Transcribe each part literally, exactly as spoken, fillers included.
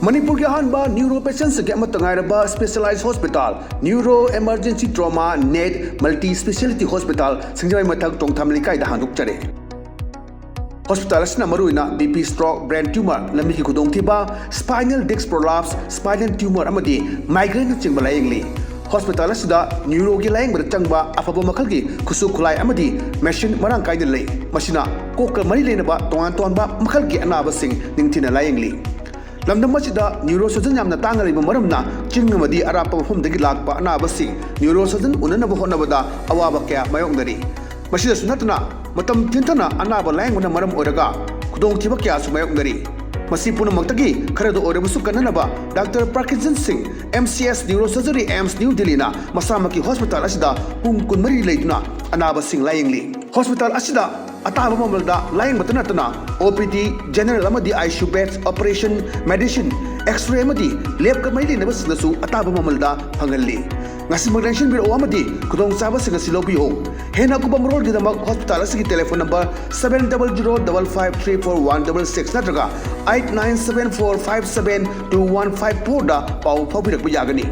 ꯃꯅꯤꯄꯨꯔꯒꯤ ꯑꯍꯥꯟꯕ ꯅ꯭ꯌꯨꯔꯣ ꯄꯦꯁꯦꯟꯁꯤꯡꯒꯤ ꯑꯃꯠꯇ ꯉꯥꯏꯔꯕ specialise hospital, neuro emergency trauma net multi speciality hospital, Singjamei ꯃꯊꯛ ꯇꯣꯡꯊꯥꯝ ꯂꯩꯀꯥꯏꯗ ꯍꯥꯡꯗꯣꯛꯆꯔꯦ꯫ ꯍꯣꯁꯄꯤꯇꯥꯜ ꯑꯁꯤꯅ ꯃꯔꯨꯑꯣꯏꯅ B P stroke, brain tumour, ꯂꯝꯕꯤꯒꯤ ꯈꯨꯗꯣꯡꯊꯤꯕ, spinal disc prolapse, spinal tumour ꯑꯃꯗꯤ ꯃꯥꯏꯒ꯭ꯔꯦꯟꯅꯆꯤꯡꯕ ꯂꯥꯌꯦꯡꯂꯤ꯫ ꯍꯣꯁꯄꯤꯇꯥꯜ ꯑꯁꯤꯗ ꯅ꯭ꯌꯨꯔꯣꯒꯤ ꯂꯥꯌꯦꯡꯕꯗ ꯆꯪꯕ ꯑꯐꯕ ꯃꯈꯜꯒꯤ ꯈꯨꯠꯁꯨ ꯈꯨꯠꯂꯥꯏ ꯑꯃꯗꯤ ꯃꯦꯁꯤꯟ ꯃꯔꯥꯡ ꯀꯥꯏꯅ ꯂꯩ꯫ ꯃꯁꯤꯅ ꯀꯣꯛꯀ ꯃꯔꯤ ꯂꯩꯅꯕ ꯇꯣꯉꯥꯟ ꯇꯣꯉꯥꯟꯕ ꯃꯈꯜꯒꯤ ꯑꯅꯥꯕꯁꯤꯡ ꯅꯤꯡꯊꯤꯅ ꯂꯥꯌꯦꯡꯂꯤ꯫ ꯂꯝꯗꯝ ꯑꯁꯤꯗ ꯅ꯭ꯌꯨꯔꯣ ꯁꯔꯖꯟ ꯌꯥꯝꯅ ꯇꯥꯡꯅ ꯂꯩꯕ ꯃꯔꯝꯅ ꯆꯤꯡ ꯑꯃꯗꯤ ꯑꯔꯥꯞꯄ ꯃꯐꯝꯗꯒꯤ ꯂꯥꯛꯄ ꯑꯅꯥꯕꯁꯤꯡ ꯅ꯭ꯌꯨꯔꯣ ꯁꯔꯖꯟ ꯎꯅꯅꯕ ꯍꯣꯠꯅꯕꯗ ꯑꯋꯥꯕ ꯀꯌꯥ ꯃꯥꯌꯣꯛꯅꯔꯤ꯫ ꯃꯁꯤꯗꯁꯨ ꯅꯠꯇꯅ ꯃꯇꯝ ꯊꯤꯟꯊꯅ ꯑꯅꯥꯕ ꯂꯥꯌꯦꯡꯕꯅ ꯃꯔꯝ ꯑꯣꯏꯔꯒ ꯈꯨꯗꯣꯡꯊꯤꯕ ꯀꯌꯥꯁꯨ ꯃꯥꯌꯣꯛꯅꯔꯤ꯫ ꯃꯁꯤ ꯄꯨꯝꯅꯃꯛꯇꯒꯤ ꯈꯔꯗ ꯑꯣꯏꯔꯕꯁꯨ ꯀꯟꯅꯅꯕ ꯗꯥꯛꯇꯔ ꯄ꯭ꯔꯀꯤꯟꯖꯟ ꯁꯤꯡ, M C S neuro surgery, AIIMS new ꯗꯤꯜꯂꯤꯅ ꯃꯁꯥꯃꯛꯀꯤ ꯍꯣꯁꯄꯤꯇꯥꯜ ꯑꯁꯤꯗ ꯄꯨꯡ ꯀꯨꯟꯃꯔꯤ ꯂꯩꯗꯨꯅ ꯑꯅꯥꯕꯁꯤꯡ ꯂꯥꯌꯦꯡꯂꯤ꯫ ꯍꯣꯁꯄꯤꯇꯥꯜ ꯑꯁꯤꯗ ꯑꯇꯥꯕ ꯃꯃꯜꯗ ꯂꯥꯌꯦꯡꯕꯇ ꯅꯠꯇꯅ ꯑꯣ ꯄꯤ ꯗꯤ, ꯖꯦꯅꯔꯦꯜ ꯑꯃꯗꯤ I C U beds, operation, medicine, X-ray ꯑꯃꯗꯤ ꯂꯦꯕꯀ ꯃꯔꯤ ꯂꯩꯅꯕꯁꯤꯡꯗꯁꯨ ꯑꯇꯥꯕ ꯃꯃꯜꯗ ꯐꯪꯍꯜꯂꯤ꯫ ꯉꯁꯤꯃꯛ ꯂꯦꯡꯁꯤꯟꯕꯤꯔꯛꯎ ꯑꯃꯗꯤ ꯈꯨꯗꯣꯡꯆꯥꯕꯁꯤꯡ ꯑꯁꯤ ꯂꯧꯕꯤꯌꯨ꯫ ꯍꯦꯟꯅ ꯑꯀꯨꯞꯄ ꯃꯔꯣꯜꯒꯤꯗꯃꯛ ꯍꯣꯁꯄꯤꯇꯥꯜ ꯑꯁꯤꯒꯤ telephone number seven double zero double five three four one double six ꯅꯠꯇ꯭ꯔꯒ eight nine seven four five seven two one five four ꯗ ꯄꯥꯎ ꯐꯥꯎꯕꯤꯔꯛꯄ ꯌꯥꯒꯅꯤ꯫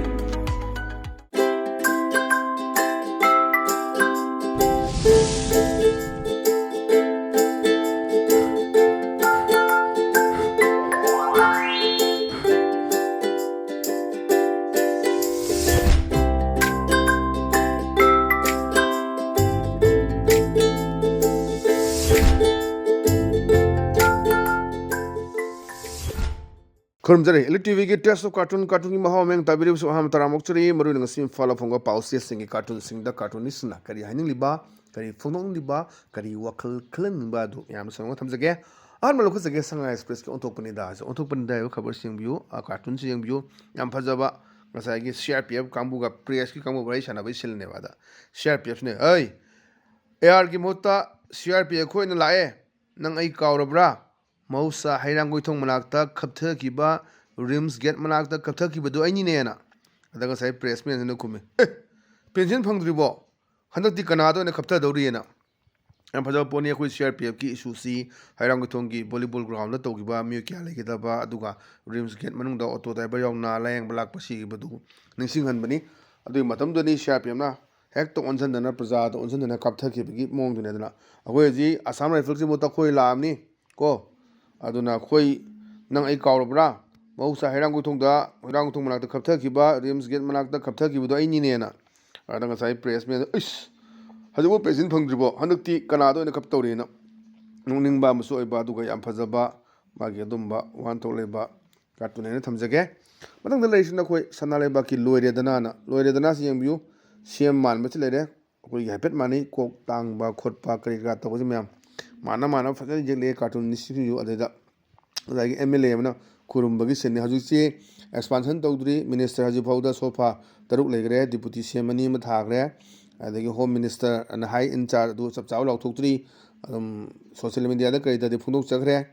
ꯈꯨꯔꯨꯝꯖꯔꯤ꯫ ꯏꯂꯤꯠ ꯇꯤ ꯚꯤꯒꯤ Taste of Cartoon, ꯀꯥꯔꯇꯨꯟꯒꯤ ꯃꯍꯥꯎ ꯑꯃ ꯇꯥꯕꯤꯔꯤꯕꯁꯨ ꯑꯍꯥꯟꯕ ꯇꯔꯥꯝꯅ ꯑꯣꯛꯆꯔꯤ꯫ ꯃꯔꯨꯑꯣꯏꯅ ꯉꯁꯤ ꯏꯝꯐꯥꯜꯗ ꯐꯣꯡꯕ ꯄꯥꯎꯆꯦꯁꯤꯡꯒꯤ ꯀꯥꯔꯇꯨꯟꯁꯤꯡꯗ ꯀꯥꯔꯇꯨꯅꯤꯁꯁꯤꯡꯅ ꯀꯔꯤ ꯍꯥꯏꯅꯤꯡꯂꯤꯕ, ꯀꯔꯤ ꯐꯣꯡꯗꯣꯛꯅꯤꯡꯂꯤꯕ, ꯀꯔꯤ ꯋꯥꯈꯜ ꯈꯜꯍꯟꯅꯤꯡꯕ ꯑꯗꯨ ꯃꯌꯥꯝꯗ ꯁꯟꯗꯣꯛꯅ ꯊꯝꯖꯒꯦ꯫ ꯑꯍꯥꯟꯕ ꯂꯧꯈꯠꯆꯒꯦ, ꯁꯉꯥꯏ ꯑꯦꯛꯁꯄ꯭ꯔꯦꯁꯀꯤ ꯑꯣꯟꯊꯣꯛꯄꯅꯤꯗ꯫ ꯑꯣꯟꯊꯣꯛꯄꯅꯤꯗ ꯍꯥꯏꯕ ꯈꯕꯔꯁꯤ ꯌꯦꯡꯕꯤꯌꯨ, ꯑ, ꯀꯥꯔꯇꯨꯟꯁꯤ ꯌꯦꯡꯕꯤꯌꯨ꯫ ꯌꯥꯝ ꯐꯖꯕ, ꯉꯁꯥꯏꯒꯤ ꯁꯤ ꯑꯥꯔ ꯄꯤ ꯑꯦꯐ ꯀꯥꯡꯕꯨꯒ ꯄ꯭ꯔꯦꯁꯀꯤ ꯀꯥꯡꯕꯨ ꯋꯥꯔꯤ ꯁꯥꯟꯅꯕꯒꯤ ꯁꯤꯜꯅꯦꯕ꯫ ꯑꯗ ꯁꯤ ꯑꯥꯔ ꯄꯤ ꯑꯦꯐꯁꯤꯅ, "ꯑꯩ, ꯑꯦ ꯑꯥꯔꯒꯤ ꯃꯍꯨꯠꯇ ꯁꯤ ꯑꯥꯔ ꯄꯤ ꯑꯦꯐ ꯑꯩꯈꯣꯏ ꯑꯣꯏꯅ ꯂꯥꯛꯑꯦ, ꯅꯪ ꯑꯩ ꯀꯥꯎꯔꯕ꯭ꯔꯥ? ꯃꯍꯧꯁꯥ ꯍꯩꯔꯥꯡꯒꯣꯏꯊꯣꯡ ꯃꯅꯥꯛꯇ ꯀꯞꯊꯈꯤꯕ, ꯔꯤꯝꯁ ꯒꯦꯠ ꯃꯅꯥꯛꯇ ꯀꯞꯊꯈꯤꯕꯗꯨ ꯑꯩꯅꯤꯅꯦꯅ"꯫ ꯑꯗ ꯉꯁꯥꯏ ꯄ꯭ꯔꯦꯁꯃꯦꯟꯁꯤꯅ ꯈꯨꯝꯃꯤ, "ꯑꯦ, ꯄꯦꯟꯁꯤꯟ ꯐꯪꯗ꯭ꯔꯤꯕꯣ? ꯍꯟꯗꯛꯇꯤ ꯀꯅꯥꯗ ꯑꯣꯏꯅ ꯀꯞꯊꯗꯧꯔꯤꯑꯅ?" ꯌꯥꯝ ꯐꯖꯕ ꯄꯣꯠꯅꯤ꯫ ꯑꯩꯈꯣꯏ ꯁꯤ ꯑꯥꯔ ꯄꯤ ꯑꯦꯐꯀꯤ ꯏꯁꯨꯁꯤ ꯍꯩꯔꯥꯡꯒꯣꯏꯊꯣꯡꯒꯤ ꯚꯣꯂꯤꯕꯣꯜ ꯒ꯭ꯔꯥꯎꯟꯗ ꯇꯧꯈꯤꯕ ꯃꯤꯑꯣꯏ ꯀꯌꯥ ꯂꯩꯒꯗꯕ, ꯑꯗꯨꯒ ꯔꯤꯝꯁ ꯒꯦꯠ ꯃꯅꯨꯡꯗ ꯑꯣꯇꯣ ꯗ꯭ꯔꯥꯏꯚꯔ ꯌꯥꯎꯅ ꯂꯥꯌꯦꯡꯕ ꯂꯥꯛꯄ ꯁꯤꯈꯤꯕꯗꯨ ꯅꯤꯡꯁꯤꯡꯍꯟꯕꯅꯤ꯫ ꯑꯗꯨꯒꯤ ꯃꯇꯝꯗꯨꯗꯅꯤ ꯁꯤ ꯑꯥꯔ ꯄꯤ ꯑꯦꯐꯅ ꯍꯦꯛꯇ ꯑꯣꯟꯁꯤꯟꯗꯅ ꯄ꯭ꯔꯖꯥꯗ ꯑꯣꯟꯁꯤꯟꯗꯅ ꯀꯥꯞꯊꯈꯤꯕꯒꯤ ꯃꯑꯣꯡꯗꯨꯅꯤ꯫ ꯑꯗꯨꯅ ꯑꯩꯈꯣꯏ ꯍꯧꯖꯤꯛ ꯑꯁꯥꯝ ꯔꯥꯏꯐꯜꯁꯤꯕꯨ ꯇꯈꯣꯏ ꯂꯥꯛꯑꯕꯅꯤ ꯀꯣ꯫ ꯑꯗꯨꯅ ꯑꯩꯈꯣꯏ, ꯅꯪ ꯑꯩ ꯀꯥꯎꯔꯕ꯭ꯔꯥ? ꯃꯍꯧꯁꯥ ꯍꯩꯔꯥꯡꯒꯣꯏꯊꯣꯡꯗ, ꯍꯩꯔꯥꯡꯒꯣꯏꯊꯣꯡ ꯃꯅꯥꯛꯇ ꯀꯥꯞꯊꯈꯤꯕ, ꯔꯤꯝꯁ ꯒꯦꯠ ꯃꯅꯥꯛꯇ ꯀꯥꯞꯊꯈꯤꯕꯗꯣ ꯑꯩꯅꯤꯅꯦꯅ꯫ ꯑꯗ ꯉꯁꯥꯏ ꯄ꯭ꯔꯦꯁ ꯃꯦꯟ, "ꯏꯁ, ꯍꯧꯖꯤꯛꯐꯥꯎ ꯄꯦꯟꯁꯤꯟ ꯐꯪꯗ꯭ꯔꯤꯕꯣ? ꯍꯟꯗꯛꯇꯤ ꯀꯅꯥꯗ ꯑꯣꯏꯅ ꯀꯞꯇꯧꯔꯤꯅꯣ?" ꯅꯣꯛꯅꯤꯡꯕ ꯑꯃꯁꯨ ꯑꯣꯏꯕ, ꯑꯗꯨꯒ ꯌꯥꯝ ꯐꯖꯕ ꯃꯥꯒꯤ ꯑꯗꯨꯝꯕ ꯋꯥꯍꯟꯊꯣꯛ ꯂꯩꯕ ꯀꯥꯔꯇꯨꯟ ꯍꯥꯏꯅ ꯊꯝꯖꯒꯦ꯫ ꯃꯊꯪꯗ ꯂꯩꯔꯤꯁꯤꯅ ꯑꯩꯈꯣꯏ ꯁꯅꯥ ꯂꯩꯕꯥꯛꯀꯤ ꯂꯣꯏꯔꯦꯗꯅꯥꯅ, ꯂꯣꯏꯔꯦꯗꯅꯥꯁꯤ ꯌꯦꯡꯕꯤꯌꯨ꯫ ꯁꯤ ꯑꯦꯝ ꯃꯥꯟꯕꯁꯤ ꯂꯩꯔꯦ꯫ ꯑꯩꯈꯣꯏꯒꯤ ꯍꯥꯏꯐꯦꯠ ꯃꯥꯟꯅꯩ, ꯀꯣꯛ ꯇꯥꯡꯕ ꯈꯣꯠꯄ ꯀꯔꯤ ꯀꯔꯥ ꯇꯧꯕꯁꯤ ꯃꯌꯥꯝ ꯃꯥꯟꯅ ꯃꯥꯟꯅꯕ ꯐꯖꯅ ꯌꯦꯛꯂꯛꯑꯦ ꯀꯥꯔꯇꯨꯟ ꯅꯤꯡꯁꯤꯡꯕꯤꯌꯨ꯫ ꯑꯗꯩꯗ ꯉꯁꯥꯏꯒꯤ ꯑꯦꯝ ꯑꯦꯜ ꯑꯦ ꯑꯃꯅ ꯈꯨꯔꯨꯝꯕꯒꯤ ꯁꯤꯟꯅꯤ꯫ ꯍꯧꯖꯤꯛꯁꯤ ꯑꯦꯛꯁꯄꯥꯟꯁꯟ ꯇꯧꯗ꯭ꯔꯤ꯫ ꯃꯤꯅꯤꯁꯇꯔ ꯍꯧꯖꯤꯛ ꯐꯥꯎꯗ ꯁꯣꯐꯥ ꯇꯔꯨꯛ ꯂꯩꯈ꯭ꯔꯦ, ꯗꯤꯄꯨꯇꯤ ꯁꯤ ꯑꯦꯝ ꯑꯅꯤ ꯑꯃ ꯊꯥꯈ꯭ꯔꯦ, ꯑꯗꯒꯤ ꯍꯣꯝ ꯃꯤꯅꯤꯁꯇꯔ ꯑꯅ ꯍꯥꯏ ꯏꯟ ꯆꯥꯔꯖ ꯑꯗꯨ ꯆꯞ ꯆꯥꯕ ꯂꯥꯎꯊꯣꯛꯇ꯭ꯔꯤ꯫ ꯑꯗꯨꯝ ꯁꯣꯁꯦꯜ ꯃꯦꯗꯤꯌꯥꯗ ꯀꯔꯤꯗꯗꯤ ꯐꯣꯡꯗꯣꯛꯆꯈ꯭ꯔꯦ꯫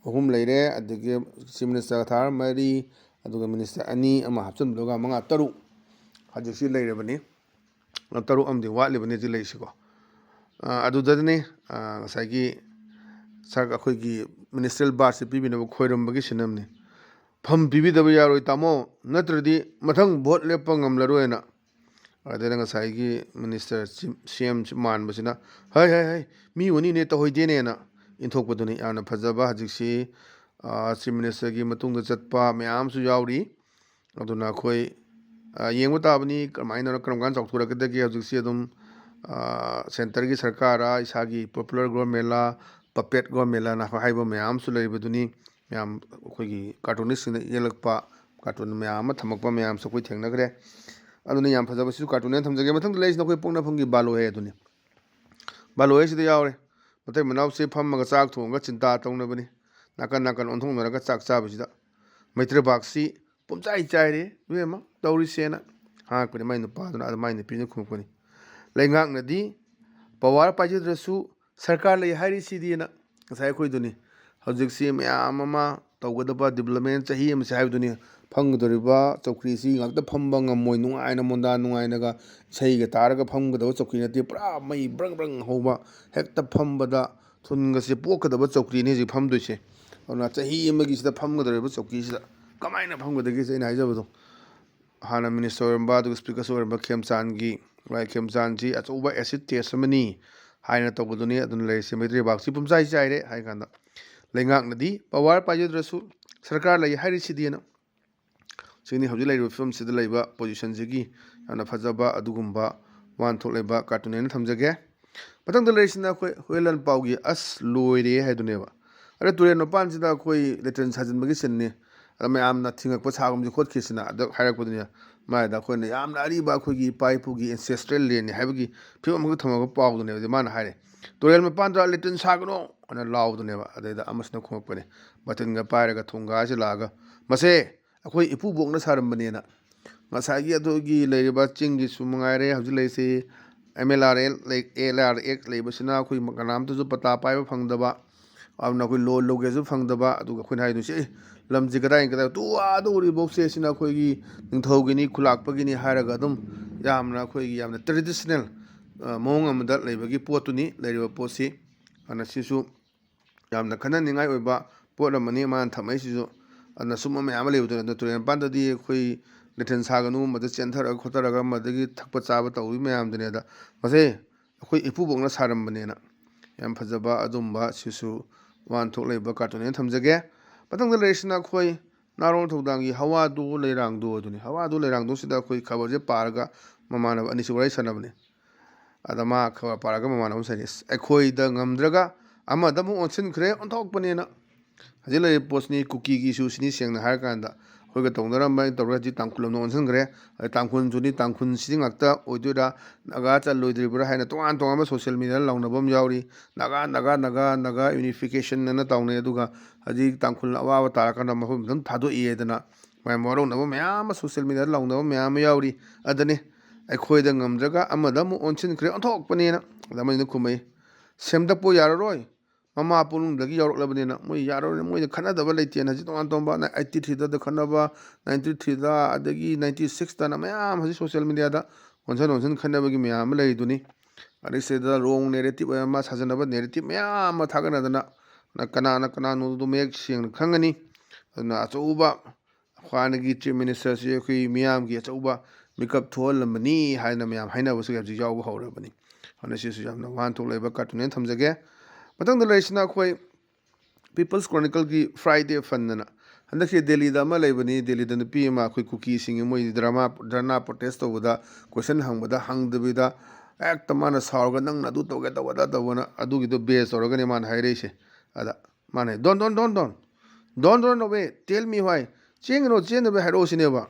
ꯑꯍꯨꯝ ꯂꯩꯔꯦ, ꯑꯗꯒꯤ ꯆꯤꯐ ꯃꯤꯅꯤꯁꯇꯔ ꯊꯥꯔ ꯃꯔꯤ, ꯑꯗꯨꯒ ꯃꯤꯅꯤꯁꯇꯔ ꯑꯅꯤ ꯑꯃ ꯍꯥꯞꯆꯤꯟꯕꯗꯨꯒ ꯃꯉꯥ, ꯇꯔꯨꯛ ꯍꯧꯖꯤꯛꯁꯤ ꯂꯩꯔꯕꯅꯤ꯫ ꯇꯔꯨꯛ ꯑꯃꯗꯤ ꯋꯥꯠꯂꯤꯕꯅꯤ ꯍꯧꯖꯤꯛ ꯂꯩꯔꯤꯁꯤꯀꯣ꯫ ꯑ, ꯑꯗꯨꯗꯅꯤ, ꯑ, ꯉꯁꯥꯏꯒꯤ ꯁꯔ-, ꯑꯩꯈꯣꯏꯒꯤ ꯃꯤꯅꯤꯁꯇ꯭ꯔꯤꯌꯦꯜ ꯕꯥꯔꯠꯁꯤ ꯄꯤꯕꯤꯅꯕ ꯈꯣꯏꯔꯝꯕꯒꯤ ꯁꯤꯟꯅꯝꯅꯤ꯫ ꯐꯝ ꯄꯤꯕꯤꯗꯕ ꯌꯥꯔꯣꯏ ꯇꯥꯃꯣ, ꯅꯠꯇ꯭ꯔꯗꯤ ꯃꯊꯪ ꯚꯣꯠ ꯂꯦꯞꯄ ꯉꯝꯂꯔꯣꯏꯅ꯫ ꯑꯗꯨꯗ ꯉꯁꯥꯏꯒꯤ ꯃꯤꯅꯤꯁꯇꯔ ꯆꯤ-, ꯁꯤ ꯑꯦꯝ ꯃꯥꯟꯕꯁꯤꯅ, "ꯍꯩ, ꯍꯩ, ꯍꯩ, ꯃꯤ ꯑꯣꯏꯅꯤꯅꯦ ꯇꯧꯍꯣꯏꯗꯦꯅꯦꯅ" ꯏꯟꯊꯣꯛꯄꯗꯨꯅꯤ꯫ ꯌꯥꯝꯅ ꯐꯖꯕ ꯍꯧꯖꯤꯛꯁꯤ, ꯑ, ꯆꯤꯐ ꯃꯤꯅꯤꯁꯇꯔꯒꯤ ꯃꯇꯨꯡꯗ ꯆꯠꯄ ꯃꯌꯥꯝ ꯑꯃꯁꯨ ꯌꯥꯎꯔꯤ꯫ ꯑꯗꯨꯅ ꯑꯩꯈꯣꯏ, ꯑ, ꯌꯦꯡꯕ ꯇꯥꯕꯅꯤ, ꯀꯃꯥꯏꯅ ꯇꯧꯔ-, ꯀꯔꯝ ꯀꯥꯟꯗ ꯆꯥꯎꯊꯣꯔꯛꯀꯗꯒꯦ꯫ ꯍꯧꯖꯤꯛꯁꯤ ꯑꯗꯨꯝ, ꯑ, ꯁꯦꯟꯇꯔꯒꯤ ꯁꯔꯀꯥꯔꯔ, ꯏꯁꯥꯒꯤ ꯄꯣꯄꯨꯂꯔ ꯒꯣꯔꯃꯦꯟꯂ, ꯄꯄꯦꯠ ꯒꯣꯔꯃꯦꯟꯂꯅ ꯍꯥꯏꯕ ꯃꯌꯥꯝ ꯑꯃꯁꯨ ꯂꯩꯔꯤꯕꯗꯨꯅꯤ꯫ ꯃꯌꯥꯝ ꯑꯩꯈꯣꯏꯒꯤ ꯀꯥꯔꯇꯨꯅꯤꯁꯁꯤꯡꯅ ꯌꯦꯛꯂꯛꯄ ꯀꯥꯔꯇꯨꯟ ꯃꯌꯥꯝ ꯑꯃ ꯊꯝꯃꯛꯄ ꯃꯌꯥꯝꯁꯨ ꯑꯩꯈꯣꯏ ꯊꯦꯡꯅꯈ꯭ꯔꯦ꯫ ꯑꯗꯨꯅ ꯌꯥꯝ ꯐꯖꯕꯁꯤꯁꯨ ꯀꯥꯔꯇꯨꯟ ꯍꯥꯏꯅ ꯊꯝꯖꯒꯦ꯫ ꯃꯊꯪꯗ ꯂꯩꯔꯤꯁꯤꯅ ꯑꯩꯈꯣꯏ ꯄꯣꯛꯅꯐꯝꯒꯤ ꯕꯥꯂꯣ ꯍꯦ ꯑꯗꯨꯅꯤ꯫ ꯕꯥꯂꯣ ꯍꯦꯁꯤꯗ ꯌꯥꯎꯔꯦ꯫ ꯃꯇꯩ ꯃꯅꯥꯎꯁꯦ ꯐꯝꯃꯒ ꯆꯥꯛ ꯊꯣꯡꯉꯒ ꯆꯤꯟꯇꯥ ꯇꯧꯅꯕꯅꯤ꯫ ꯅꯥꯀꯟ ꯅꯥꯀꯟ ꯑꯣꯟꯊꯣꯛꯅꯔꯒ ꯆꯥꯛ ꯆꯥꯕꯁꯤꯗ ꯃꯩꯇ꯭ꯔꯕꯥꯛꯁꯤ ꯄꯨꯝꯆꯥꯏ ꯆꯥꯏꯔꯦ, "ꯏꯕꯦꯝꯃ, ꯇꯧꯔꯤꯁꯦꯅ" ꯍꯪꯉꯛꯄꯅꯤ꯫ ꯃꯥꯏ ꯅꯨꯄꯥꯗꯨꯅ, ꯑꯗꯨ ꯃꯥꯏ ꯅꯨꯄꯤꯅ ꯈꯨꯝꯃꯛꯄꯅꯤ, "ꯂꯩꯉꯥꯛꯅꯗꯤ ꯄꯋꯥꯔ ꯄꯥꯏꯖꯗ꯭ꯔꯁꯨ ꯁꯔꯀꯥꯔ ꯂꯩ ꯍꯥꯏꯔꯤꯁꯤꯗꯤꯅ" ꯉꯁꯥꯏ ꯑꯩꯈꯣꯏꯗꯨꯅꯤ꯫ ꯍꯧꯖꯤꯛꯁꯤ ꯃꯌꯥꯝ ꯑꯃ ꯇꯧꯒꯗꯕ ꯗꯤꯕꯂꯞꯃꯦꯟ ꯆꯍꯤ ꯑꯃꯁꯦ ꯍꯥꯏꯕꯗꯨꯅꯤ꯫ ꯐꯝꯒꯗꯧꯔꯤꯕ ꯆꯧꯀ꯭ꯔꯤꯁꯤ ꯉꯥꯛꯇ ꯐꯝꯕ ꯉꯝꯃꯣꯏ꯫ ꯅꯨꯡꯉꯥꯏꯅ, ꯃꯣꯟꯗꯥ ꯅꯨꯡꯉꯥꯏꯅꯒ ꯏꯁꯩꯒ ꯇꯥꯔꯒ ꯐꯝꯒꯗꯕ ꯆꯧꯀ꯭ꯔꯤ ꯅꯠꯇꯦ꯫ ꯄꯨꯔꯥ ꯃꯩ ꯕ꯭ꯔꯪ ꯕ꯭ꯔꯪ ꯍꯧꯕ, ꯍꯦꯛꯇ ꯐꯝꯕꯗ ꯊꯨꯟꯒꯁꯦ ꯄꯣꯛꯀꯗꯕ ꯆꯧꯀ꯭ꯔꯤꯅꯤ ꯍꯧꯖꯤꯛ ꯐꯝꯗꯣꯏꯁꯦ꯫ ꯑꯗꯨꯅ ꯆꯍꯤ ꯑꯃꯒꯤꯁꯤꯗ ꯐꯝꯒꯗꯧꯔꯤꯕ ꯆꯧꯀ꯭ꯔꯤꯁꯤꯗ ꯀꯃꯥꯏꯅ ꯐꯝꯒꯗꯒꯦꯁꯦ ꯑꯩꯅ ꯍꯥꯏꯖꯕꯗꯣ꯫ ꯍꯥꯟꯅ ꯃꯤꯅꯤꯁꯇꯔ ꯑꯣꯏꯔꯝꯕ, ꯑꯗꯨꯒ ꯁ꯭ꯄꯤꯀꯔꯁꯨ ꯑꯣꯏꯔꯝꯕ ꯈꯦꯝꯆꯥꯟꯒꯤ, ꯋꯥꯏ ꯈꯦꯝꯆꯥꯟꯁꯤ ꯑꯆꯧꯕ ꯑꯦꯁꯤꯗ ꯇꯦꯁ ꯑꯃꯅꯤ ꯍꯥꯏꯅ ꯇꯧꯕꯗꯨꯅꯤ꯫ ꯑꯗꯨꯅ ꯂꯩꯔꯤꯁꯦ ꯃꯩꯇꯩ ꯂꯩꯕꯥꯛꯁꯤ ꯄꯨꯝꯆꯥꯏ ꯆꯥꯏꯔꯦ ꯍꯥꯏ ꯀꯥꯟꯗ, ꯂꯩꯉꯥꯛꯅꯗꯤ ꯄꯋꯥꯔ ꯄꯥꯏꯖꯗ꯭ꯔꯁꯨ ꯁꯔꯀꯥꯔ ꯂꯩ ꯍꯥꯏꯔꯤꯁꯤꯗꯤꯅ꯫ ꯁꯤꯅꯤ ꯍꯧꯖꯤꯛ ꯂꯩꯔꯤꯕ ꯐꯤꯕꯝꯁꯤꯗ ꯂꯩꯕ ꯄꯣꯖꯤꯁꯟꯁꯤꯒꯤ ꯌꯥꯝꯅ ꯐꯖꯕ ꯑꯗꯨꯒꯨꯝꯕ ꯋꯥꯍꯟꯊꯣꯛ ꯂꯩꯕ ꯀꯥꯔꯇꯨꯟ ꯑꯣꯏꯅ ꯊꯝꯖꯒꯦ꯫ ꯃꯊꯪꯗ ꯂꯩꯔꯤꯁꯤꯅ ꯑꯩꯈꯣꯏ ꯍꯨꯏꯂꯟ ꯄꯥꯎꯒꯤ "ꯑꯁ ꯂꯣꯏꯔꯦ" ꯍꯥꯏꯗꯨꯅꯦꯕ꯫ ꯑꯗ ꯇꯨꯔꯦꯜ ꯃꯄꯥꯟꯁꯤꯗ ꯑꯩꯈꯣꯏ ꯂꯦꯇ꯭ꯔꯤꯟ ꯁꯥꯖꯤꯟꯕꯒꯤ ꯁꯤꯟꯅꯤ꯫ ꯑꯗ ꯃꯌꯥꯝꯅ ꯊꯤꯡꯉꯛꯄ ꯁꯥꯒꯨꯝꯁꯤ ꯈꯣꯠꯈꯤꯁꯤꯅ ꯑꯗ ꯍꯥꯏꯔꯛꯄꯗꯨꯅꯤ꯫ ꯃꯥꯏꯗ ꯑꯩꯈꯣꯏꯅ ꯌꯥꯝꯅ ꯑꯔꯤꯕ ꯑꯩꯈꯣꯏꯒꯤ ꯏꯄꯥ ꯏꯄꯨꯒꯤ ꯑꯦꯟꯁꯦꯁꯇ꯭ꯔꯦꯜ ꯂꯦꯟꯅꯤ ꯍꯥꯏꯕꯒꯤ ꯐꯤꯕꯝ ꯑꯃꯈꯛ ꯊꯝꯃꯒ ꯄꯥꯎꯗꯨꯅꯦꯕ꯫ ꯑꯗꯨ ꯃꯥꯅ ꯍꯥꯏꯔꯦ, "ꯇꯨꯔꯦꯜ ꯃꯄꯥꯟꯗ ꯂꯦꯇ꯭ꯔꯤꯟ ꯁꯥꯒꯅꯣ" ꯑꯅ ꯂꯥꯎꯗꯨꯅꯦꯕ꯫ ꯑꯗꯩꯗ ꯑꯃꯁꯤꯅ ꯈꯨꯝꯃꯛꯄꯅꯦ, ꯕꯇꯟꯒ ꯄꯥꯏꯔꯒ ꯊꯣꯡꯒꯥꯁꯤ ꯂꯥꯛꯑꯒ, "ꯃꯁꯦ ꯑꯩꯈꯣꯏ ꯏꯄꯨꯕꯣꯛꯅ ꯁꯥꯔꯝꯕꯅꯦꯅ"꯫ ꯉꯁꯥꯏꯒꯤ ꯑꯗꯨꯒꯤ ꯂꯩꯔꯤꯕ ꯆꯤꯡꯒꯤꯁꯨ ꯃꯉꯥꯏꯔꯦ, ꯍꯧꯖꯤꯛ ꯂꯩꯔꯤꯁꯤ ꯑꯦꯝ ꯑꯦꯜ ꯑꯥꯔ ꯑꯦꯜ ꯂꯩ-, ꯑꯦꯜ ꯑꯥꯔ ꯑꯦꯛꯁ ꯂꯩꯕꯁꯤꯅ ꯑꯩꯈꯣꯏ ꯀꯅꯥꯝꯇꯁꯨ ꯄꯇꯥ ꯄꯥꯏꯕ ꯐꯪꯗꯕ, ꯑꯗꯨꯅ ꯑꯩꯈꯣꯏ ꯂꯣꯟ ꯂꯧꯒꯦꯁꯨ ꯐꯪꯗꯕ꯫ ꯑꯗꯨꯒ ꯑꯩꯈꯣꯏꯅ ꯍꯥꯏꯗꯣꯏꯁꯦ, "ꯑꯦ, ꯂꯝꯁꯤ ꯀꯗꯥꯏ ꯀꯗꯥꯏ, ꯇꯨ ꯑꯥꯗ ꯎꯔꯤꯕ ꯎꯆꯦꯛꯁꯤꯅ ꯑꯩꯈꯣꯏꯒꯤ ꯅꯤꯡꯊꯧꯒꯤꯅꯤ, ꯈꯨꯂꯥꯛꯄꯒꯤꯅꯤ" ꯍꯥꯏꯔꯒ ꯑꯗꯨꯝ ꯌꯥꯝꯅ ꯑꯩꯈꯣꯏꯒꯤ ꯌꯥꯝꯅ ꯇ꯭ꯔꯦꯗꯤꯁꯅꯦꯜ, ꯑ, ꯃꯑꯣꯡ ꯑꯃꯗ ꯂꯩꯕꯒꯤ ꯄꯣꯠꯇꯨꯅꯤ ꯂꯩꯔꯤꯕ ꯄꯣꯠꯁꯤ꯫ ꯑꯗꯨꯅ ꯁꯤꯁꯨ ꯌꯥꯝꯅ ꯈꯟꯅꯅꯤꯡꯉꯥꯏ ꯑꯣꯏꯕ ꯄꯣꯠ ꯑꯃꯅꯤ ꯃꯥꯅ ꯊꯝꯃꯛꯏꯁꯤꯁꯨ꯫ ꯑꯗꯨꯅ ꯁꯨꯝꯕ ꯃꯌꯥꯝ ꯑꯃ ꯂꯩꯕꯗꯨꯅ, ꯑꯗꯣ ꯇꯨꯔꯦꯜ ꯃꯄꯥꯟꯗꯗꯤ ꯑꯩꯈꯣꯏ ꯂꯦꯇ꯭ꯔꯤꯟ ꯁꯥꯒꯅꯨ, ꯃꯗꯨ ꯆꯦꯟꯊꯔꯒ ꯈꯣꯠꯊꯔꯒ ꯃꯗꯒꯤ ꯊꯛꯄ ꯆꯥꯕ ꯇꯧꯔꯤ ꯃꯌꯥꯝꯗꯨꯅꯦ꯫ ꯑꯗ ꯃꯁꯦ ꯑꯩꯈꯣꯏ ꯏꯄꯨꯕꯣꯛꯅ ꯁꯥꯔꯝꯕꯅꯦꯅ ꯌꯥꯝ ꯐꯖꯕ ꯑꯗꯨꯝꯕ ꯁꯤꯁꯨ ꯋꯥꯍꯟꯊꯣꯛ ꯂꯩꯕ ꯀꯥꯔꯇꯨꯟ ꯑꯣꯏꯅ ꯊꯝꯖꯒꯦ꯫ ꯃꯊꯪꯗ ꯂꯩꯔꯤꯁꯤꯅ ꯑꯩꯈꯣꯏ ꯅꯥꯔꯣꯜ ꯊꯧꯗꯥꯡꯒꯤ "ꯍꯋꯥꯗꯨ ꯂꯩꯔꯥꯡꯗꯨ" ꯑꯗꯨꯅꯤ꯫ "ꯍꯋꯥꯗꯨ ꯂꯩꯔꯥꯡꯗꯨ"ꯁꯤꯗ ꯑꯩꯈꯣꯏ ꯈꯕꯔꯁꯦ ꯄꯥꯔꯒ ꯃꯃꯥꯟꯅꯕ ꯑꯅꯤꯁꯤ ꯋꯥꯔꯤ ꯁꯥꯟꯅꯕꯅꯤ꯫ ꯑꯗ ꯃꯥ ꯈꯕꯔ ꯄꯥꯔꯒ ꯃꯃꯥꯟꯅꯕ ꯑꯃ ꯁꯥꯟꯅꯩ, "ꯑꯁ, ꯑꯩꯈꯣꯏꯗ ꯉꯝꯗ꯭ꯔꯒ ꯑꯃꯗ ꯑꯃꯨꯛ ꯑꯣꯟꯁꯤꯟꯈ꯭ꯔꯦ, ꯑꯣꯟꯊꯣꯛꯄꯅꯦꯅ"꯫ ꯍꯧꯖꯤꯛ ꯂꯩꯔꯤꯕ ꯄꯣꯠꯁꯤꯅꯤ ꯀꯨꯀꯤꯒꯤ ꯏꯁꯨꯁꯤꯅꯤ꯫ ꯁꯦꯡꯅ ꯍꯥꯏꯔꯀꯥꯟꯗ ꯑꯩꯈꯣꯏꯒ ꯇꯧꯅꯔꯝꯕ ꯇꯧꯔꯒ ꯍꯧꯖꯤꯛ ꯇꯥꯡꯈꯨꯜ ꯂꯣꯝꯗ ꯑꯣꯟꯁꯤꯟꯈ꯭ꯔꯦ꯫ ꯑꯗꯩ ꯇꯥꯡꯈꯨꯜꯁꯨꯅꯤ, ꯇꯥꯡꯈꯨꯜꯁꯤꯗꯤ ꯉꯥꯛꯇ ꯑꯣꯏꯗꯣꯏꯔꯥ, ꯅꯥꯒꯥ ꯆꯜꯂꯣꯏꯗ꯭ꯔꯤꯕ꯭ꯔꯥ ꯍꯥꯏꯅ ꯇꯣꯉꯥꯟ ꯇꯣꯉꯥꯟꯕ ꯁꯣꯁꯤꯌꯦꯜ ꯃꯦꯗꯤꯌꯥꯗ ꯂꯥꯎꯅꯕ ꯑꯃ ꯌꯥꯎꯔꯤ꯫ "ꯅꯥꯒꯥ, ꯅꯥꯒꯥ, ꯅꯥꯒꯥ, ꯅꯥꯒꯥ ꯌꯨꯅꯤꯐꯤꯀꯦꯁꯟ" ꯑꯅ ꯇꯧꯅꯩ꯫ ꯑꯗꯨꯒ ꯍꯧꯖꯤꯛ ꯇꯥꯡꯈꯨꯜ ꯑꯋꯥꯕ ꯇꯥꯔꯀꯥꯟꯗ ꯃꯐꯝ ꯑꯗꯨꯝ ꯊꯥꯗꯣꯛꯏ ꯍꯥꯏꯗꯅ ꯃꯌꯥꯝ ꯋꯥꯔꯧꯅꯕ ꯃꯌꯥꯝ ꯑꯃ, ꯁꯣꯁꯤꯌꯦꯜ ꯃꯦꯗꯤꯌꯥꯗ ꯂꯥꯎꯅꯕ ꯃꯌꯥꯝ ꯑꯃ ꯌꯥꯎꯔꯤ꯫ ꯑꯗꯨꯅꯤ, "ꯑꯩꯈꯣꯏꯗ ꯉꯝꯗ꯭ꯔꯒ ꯑꯃꯗ ꯑꯃꯨꯛ ꯑꯣꯟꯁꯤꯟꯈ꯭ꯔꯦ, ꯑꯣꯟꯊꯣꯛꯄꯅꯦꯅ"꯫ ꯑꯗ ꯑꯃꯁꯤꯅ ꯈꯨꯝꯃꯛꯏ, "ꯁꯦꯝꯗꯛꯄ ꯌꯥꯔꯔꯣꯏ, ꯃꯃꯥ ꯄꯣꯛꯅꯨꯡꯗꯒꯤ ꯌꯥꯎꯔꯛꯂꯕꯅꯤꯅ ꯃꯣꯏ ꯌꯥꯔꯣꯏꯅ, ꯃꯣꯏꯗ ꯈꯠꯅꯗꯕ ꯂꯩꯇꯦꯅ ꯍꯧꯖꯤꯛ ꯇꯣꯉꯥꯟ ꯇꯣꯉꯥꯟꯕ ꯑꯩꯠꯇꯤ ꯊ꯭ꯔꯤꯗ ꯈꯠꯅꯕ, ꯅꯥꯏꯟꯇꯤ ꯊ꯭ꯔꯤꯗ, ꯑꯗꯒꯤ ꯅꯥꯏꯟꯇꯤ ꯁꯤꯛꯁꯇꯅ ꯃꯌꯥꯝ ꯍꯧꯖꯤꯛ ꯁꯣꯁꯤꯌꯦꯜ ꯃꯦꯗꯤꯌꯥꯗ ꯑꯣꯟꯁꯟ ꯑꯣꯟꯁꯟ ꯈꯠꯅꯕꯒꯤ ꯃꯌꯥꯝ ꯑꯃ ꯂꯩꯔꯤꯗꯨꯅꯤ꯫ ꯑꯗꯩ ꯁꯤꯗ ꯔꯣꯡ ꯅꯦꯔꯦꯇꯤꯞ ꯑꯣꯏꯕ ꯑꯃ ꯁꯥꯖꯟꯅꯕ ꯅꯦꯔꯦꯇꯤꯞ ꯃꯌꯥꯝ ꯑꯃ ꯊꯥꯒꯠꯅꯗꯅ ꯀꯅꯥꯅ ꯀꯅꯥꯅꯣꯗꯣ ꯃꯌꯦꯛ ꯁꯦꯡꯅ ꯈꯪꯒꯅꯤ꯫ ꯑꯗꯨꯅ ꯑꯆꯧꯕ ꯍꯥꯟꯅꯒꯤ ꯆꯤꯐ ꯃꯤꯅꯤꯁꯇꯔꯁꯤ ꯑꯩꯈꯣꯏ ꯃꯤꯌꯥꯝꯒꯤ ꯑꯆꯧꯕ ꯃꯤꯀꯞ ꯊꯣꯛꯍꯜꯂꯝꯕꯅꯤ ꯍꯥꯏꯅ ꯃꯌꯥꯝ ꯍꯥꯏꯅꯕꯁꯨ ꯍꯧꯖꯤꯛ ꯌꯥꯎꯕ ꯍꯧꯔꯕꯅꯤ꯫ ꯑꯗꯨꯅ ꯁꯤꯁꯨ ꯌꯥꯝꯅ ꯋꯥꯍꯟꯊꯣꯛ ꯂꯩꯕ ꯀꯥꯔꯇꯨꯟꯅꯦꯅ ꯊꯝꯖꯒꯦ꯫ ꯃꯊꯪꯗ ꯂꯩꯔꯤꯁꯤꯅ ꯑꯩꯈꯣꯏ ꯄꯤꯄꯜꯁ ꯀ꯭ꯔꯣꯅꯤꯀꯜꯒꯤ ꯐ꯭ꯔꯥꯏꯗꯦ ꯐꯟ ꯑꯅ꯫ ꯍꯟꯗꯛꯁꯦ ꯗꯦꯜꯂꯤꯗ ꯑꯃ ꯂꯩꯕꯅꯤ, ꯗꯦꯜꯂꯤꯗ ꯅꯨꯄꯤ ꯑꯃ ꯑꯩꯈꯣꯏ ꯀꯨꯀꯤꯁꯤꯡꯒꯤ ꯃꯣꯏ ꯗ꯭ꯔꯃꯥ, ꯙꯔꯅꯥ ꯄ꯭ꯔꯣꯇꯦꯁ ꯇꯧꯕꯗ ꯀꯣꯏꯁꯟ ꯍꯪꯕꯗ ꯍꯪꯗꯕꯤꯗ ꯍꯦꯛꯇ ꯃꯥꯅ ꯁꯥꯎꯔꯒ "ꯅꯪꯅ ꯑꯗꯨ ꯇꯧꯒꯦ ꯇꯧꯕ ꯑꯗꯥ ꯇꯧꯕꯅ" ꯑꯗꯨꯒꯤꯗꯣ ꯕꯦꯁ ꯇꯧꯔꯒꯅꯤ ꯃꯥꯅ ꯍꯥꯏꯔꯛꯏꯁꯦ꯫ ꯑꯗ ꯃꯥꯅ "Don't, don't, don't, don't. Don't run away. Tell me why. ꯆꯦꯟꯒꯅꯣ, ꯆꯦꯟꯗꯕ ꯍꯥꯏꯔꯛꯑꯣ" ꯁꯤꯅꯦꯕ꯫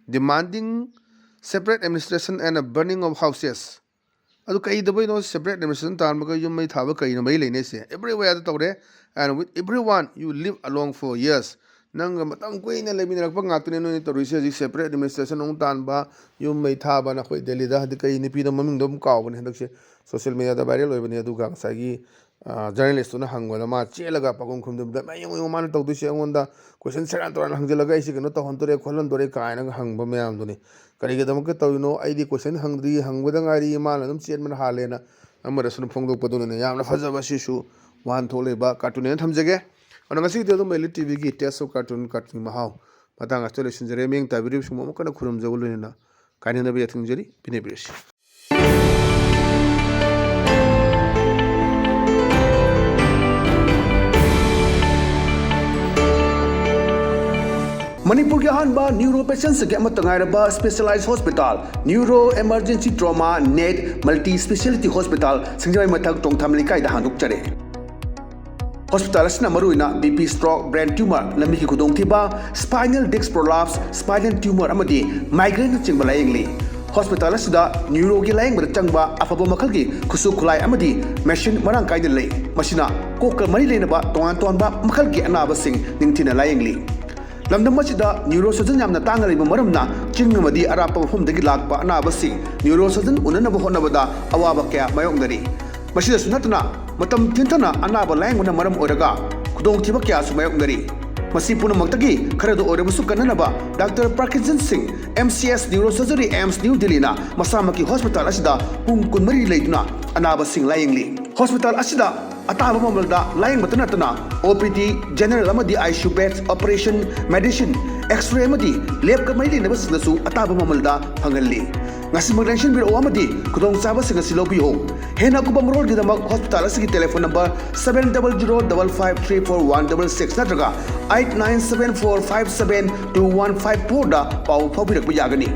"Demanding separate administration and a burning of houses." ꯑꯗꯨ ꯀꯩꯗꯧꯕꯩꯅꯣ separate administration ꯇꯥꯟꯕꯒ ꯌꯨꯝ ꯃꯩ ꯊꯥꯕ ꯀꯩꯅꯣ ꯃꯔꯤ ꯂꯩꯅꯩꯁꯦ? Everywhere ꯇꯧꯔꯦ꯫ "And with everyone you live alone for years." ꯅꯪꯒ ꯃꯇꯝ ꯀꯨꯏꯅ ꯂꯩꯃꯤꯟꯅꯔꯛꯄ ꯉꯥꯛꯇꯅꯦ ꯅꯣꯏꯅ ꯇꯧꯔꯤꯁꯦ꯫ ꯍꯧꯖꯤꯛ separate administration ꯑꯃꯨꯛ ꯇꯥꯟꯕ, ꯌꯨꯝ ꯃꯩ ꯊꯥꯕꯅ ꯑꯩꯈꯣꯏ ꯗꯦꯜꯂꯤꯗ ꯍꯧꯖꯤꯛ ꯀꯩ ꯅꯨꯄꯤꯗꯣ ꯃꯃꯤꯡꯗꯣ ꯑꯃꯨꯛ ꯀꯥꯎꯕꯅꯦ, ꯍꯟꯗꯛꯁꯦ ꯁꯣꯁꯤꯌꯦꯜ ꯃꯦꯗꯤꯌꯥꯗ ꯚꯥꯏꯔꯦꯜ ꯑꯣꯏꯕꯅꯦ꯫ ꯑꯗꯨꯒ ꯉꯁꯥꯏꯒꯤ ꯑ, ꯖꯔꯅꯦꯂꯤꯁꯇꯨꯅ ꯍꯪꯕꯗ ꯃꯥ ꯆꯦꯜꯂꯒ ꯄꯥꯈꯨꯝ ꯈꯨꯝꯗꯕꯤꯗ "ꯃꯌꯨꯝ ꯃꯌꯨꯝ ꯃꯥꯅ ꯇꯧꯗꯣꯏꯁꯦ ꯑꯩꯉꯣꯟꯗ ꯀꯣꯏꯁꯟ ꯁꯦꯔꯥꯟ ꯇꯨꯔꯥꯟ ꯍꯪꯖꯤꯜꯂꯒ ꯑꯩꯁꯦ ꯀꯩꯅꯣ ꯇꯧꯍꯟꯗꯣꯔꯦ ꯈꯣꯠꯍꯟꯗꯣꯔꯦ" ꯀꯥꯏꯅꯒ ꯍꯪꯕ ꯃꯌꯥꯝꯗꯨꯅꯤ꯫ ꯀꯔꯤꯒꯤꯗꯃꯛꯇ ꯇꯧꯔꯤꯅꯣ? "ꯑꯩꯗꯤ ꯀꯣꯏꯁꯟ ꯍꯪꯗ꯭ꯔꯤ, ꯍꯪꯕꯗ ꯉꯥꯏꯔꯤ, ꯃꯥꯅ ꯑꯗꯨꯝ ꯆꯦꯟꯕꯅ ꯍꯥꯜꯂꯦꯅ" ꯑꯃꯗꯁꯨ ꯑꯗꯨꯝ ꯐꯣꯡꯗꯣꯛꯄꯗꯨꯅꯅꯦ꯫ ꯌꯥꯝꯅ ꯐꯖꯕ ꯁꯤꯁꯨ ꯋꯥꯍꯟꯊꯣꯛ ꯂꯩꯕ ꯀꯥꯔꯇꯨꯟꯅꯦꯅ ꯊꯝꯖꯒꯦ꯫ ꯑꯗꯨꯅ ꯉꯁꯤꯒꯤꯗꯤ ꯑꯗꯨꯝ ꯑꯦꯂꯤꯠ ꯇꯤꯚꯤꯒꯤ Taste of Cartoon, ꯀꯥꯔꯇꯨꯟꯒꯤ ꯃꯍꯥꯎ ꯃꯇꯥꯡ ꯑꯁꯤꯗ ꯂꯣꯏꯁꯤꯟꯖꯔꯦ꯫ ꯃꯤꯠꯌꯦꯡ ꯇꯥꯕꯤꯔꯤꯕꯁꯤꯡꯕꯨ ꯑꯃꯨꯛ ꯍꯟꯅ ꯈꯨꯔꯨꯝꯖꯕ ꯂꯣꯏꯅꯅ ꯀꯥꯏꯅꯅꯕ ꯌꯥꯊꯪꯖꯔꯤ꯫ ꯄꯤꯅꯕꯤꯔꯁꯤ꯫ ꯃꯅꯤꯄꯨꯔꯒꯤ ꯑꯍꯥꯟꯕ ꯅ꯭ꯌꯨꯔꯣ ꯄꯦꯁꯦꯟꯁꯤꯡꯒꯤ ꯑꯃꯠꯇ ꯉꯥꯏꯔꯕ specialise hospital, neuro emergency trauma net multi speciality hospital, Singjamei ꯃꯊꯛ ꯇꯣꯡꯊꯥꯝ ꯂꯩꯀꯥꯏꯗ ꯍꯥꯡꯗꯣꯛꯆꯔꯦ꯫ ꯍꯣꯁꯄꯤꯇꯥꯜ ꯑꯁꯤꯅ ꯃꯔꯨꯑꯣꯏꯅ B P, stroke, brain tumour, ꯂꯝꯕꯤꯒꯤ ꯈꯨꯗꯣꯡꯊꯤꯕ, spinal disc prolapse, spinal tumour ꯑꯃꯗꯤ ꯃꯥꯏꯒ꯭ꯔꯦꯟꯅꯆꯤꯡꯕ ꯂꯥꯌꯦꯡꯂꯤ꯫ ꯍꯣꯁꯄꯤꯇꯥꯜ ꯑꯁꯤꯗ ꯅ꯭ꯌꯨꯔꯣꯒꯤ ꯂꯥꯌꯦꯡꯕꯗ ꯆꯪꯕ ꯑꯐꯕ ꯃꯈꯜꯒꯤ ꯈꯨꯠꯁꯨ ꯈꯨꯠꯂꯥꯏ ꯑꯃꯗꯤ ꯃꯦꯁꯤꯟ ꯃꯔꯥꯡ ꯀꯥꯏꯅ ꯂꯩ꯫ ꯃꯁꯤꯅ ꯀꯣꯛꯀ ꯃꯔꯤ ꯂꯩꯅꯕ ꯇꯣꯉꯥꯟ ꯇꯣꯉꯥꯟꯕ ꯃꯈꯜꯒꯤ ꯑꯅꯥꯕꯁꯤꯡ ꯅꯤꯡꯊꯤꯅ ꯂꯥꯌꯦꯡꯂꯤ꯫ ꯂꯝꯗꯝ ꯑꯁꯤꯗ ꯅ꯭ꯌꯨꯔꯣ ꯁꯔꯖꯟ ꯌꯥꯝꯅ ꯇꯥꯡꯅ ꯂꯩꯕ ꯃꯔꯝꯅ ꯆꯤꯡ ꯑꯃꯗꯤ ꯑꯔꯥꯞꯄ ꯃꯐꯝꯗꯒꯤ ꯂꯥꯛꯄ ꯑꯅꯥꯕꯁꯤꯡ ꯅ꯭ꯌꯨꯔꯣ ꯁꯔꯖꯟ ꯎꯅꯅꯕ ꯍꯣꯠꯅꯕꯗ ꯑꯋꯥꯕ ꯀꯌꯥ ꯃꯥꯌꯣꯛꯅꯔꯤ꯫ ꯃꯁꯤꯗꯁꯨ ꯅꯠꯇꯅ ꯃꯇꯝ ꯊꯦꯡꯊꯅ ꯑꯅꯥꯕ ꯂꯥꯌꯦꯡꯕꯅ ꯃꯔꯝ ꯑꯣꯏꯔꯒ ꯈꯨꯗꯣꯡꯊꯤꯕ ꯀꯌꯥꯁꯨ ꯃꯥꯌꯣꯛꯅꯔꯤ꯫ ꯃꯁꯤ ꯄꯨꯝꯅꯃꯛꯇꯒꯤ ꯈꯔꯗ ꯑꯣꯏꯔꯕꯁꯨ ꯀꯟꯅꯅꯕ ꯗꯥꯛꯇꯔ ꯄ꯭ꯔꯀꯤꯟꯖꯟ ꯁꯤꯡ, M C S Neurosurgery, AIIMS New Delhi ꯅ ꯃꯁꯥꯃꯛꯀꯤ ꯍꯣꯁꯄꯤꯇꯥꯜ ꯑꯁꯤꯗ ꯄꯨꯡ ꯀꯨꯟꯃꯔꯤ ꯂꯩꯗꯨꯅ ꯑꯅꯥꯕꯁꯤꯡ ꯂꯥꯌꯦꯡꯂꯤ꯫ ꯍꯣꯁꯄꯤꯇꯥꯜ ꯑꯁꯤꯗ ꯑꯇꯥꯕ ꯃꯃꯜꯗ ꯂꯥꯌꯦꯡꯕꯇ ꯅꯠꯇꯅ O P D, general ꯑꯃꯗꯤ I C U beds, operation, medicine, X-ray ꯑꯃꯗꯤ lab ꯀ ꯃꯔꯤ ꯂꯩꯅꯕꯁꯤꯡꯗꯁꯨ ꯑꯇꯥꯕ ꯃꯃꯜꯗ ꯐꯪꯍꯜꯂꯤ꯫ ꯉꯁꯤꯃꯛ ꯂꯦꯡꯁꯤꯟꯕꯤꯔꯛꯎ ꯑꯃꯗꯤ ꯈꯨꯗꯣꯡꯆꯥꯕꯁꯤꯡ ꯑꯁꯤ ꯂꯧꯕꯤꯌꯨ꯫ ꯍꯦꯟꯅ ꯑꯀꯨꯞꯄ ꯃꯔꯣꯜꯒꯤꯗꯃꯛ ꯍꯣꯁꯄꯤꯇꯥꯜ ꯑꯁꯤꯒꯤ telephone number seven double zero double five three four one double six ꯅꯠꯇ꯭ꯔꯒ eight nine seven four five seven two one five four ꯗ ꯄꯥꯎ ꯐꯥꯎꯕꯤꯔꯛꯄ ꯌꯥꯒꯅꯤ꯫